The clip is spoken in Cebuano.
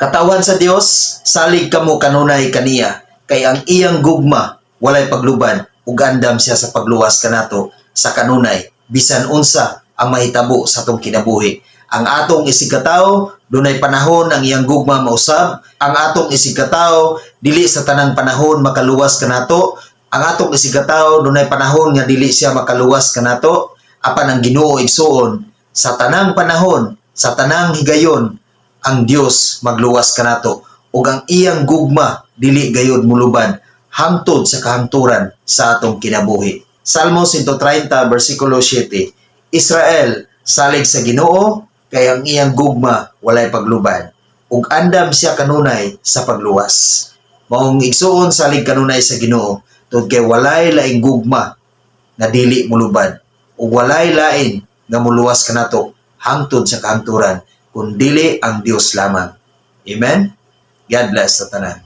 Katawhan sa Dios, salig kamo kanunay kaniya, kay ang iyang gugma walay paglubad ug andam siya sa pagluwas kanato sa kanunay, bisan unsa ang mahitabo sa atong kinabuhi. Ang atong isigkatao, dunay panahon ang iyang gugma mausab. Ang atong isigkatao, dili sa tanang panahon makaluwas kanato. Ang atong isigkatao, dunay panahon nga dili siya makaluwas kanato. Apan ang Ginoo, igsuon, sa tanang panahon, sa tanang higayon, ang Dios magluwas kanato ug ang iyang gugma dili gayod mulubad hangtod sa kahangturan sa atong kinabuhi. Salmo 130 versikulo 7. Israel, salig sa Ginoo, kay ang iyang gugma walay paglubad ug andam siya kanunay sa pagluwas. Maong, igsuon, salig kanunay sa Ginoo tungod kay walay laing gugma nga dili mulubad ug walay lain nga muluwas kanato hangtod sa kahangturan kun dili ang Dios lamang. Amen. God bless sa tanan.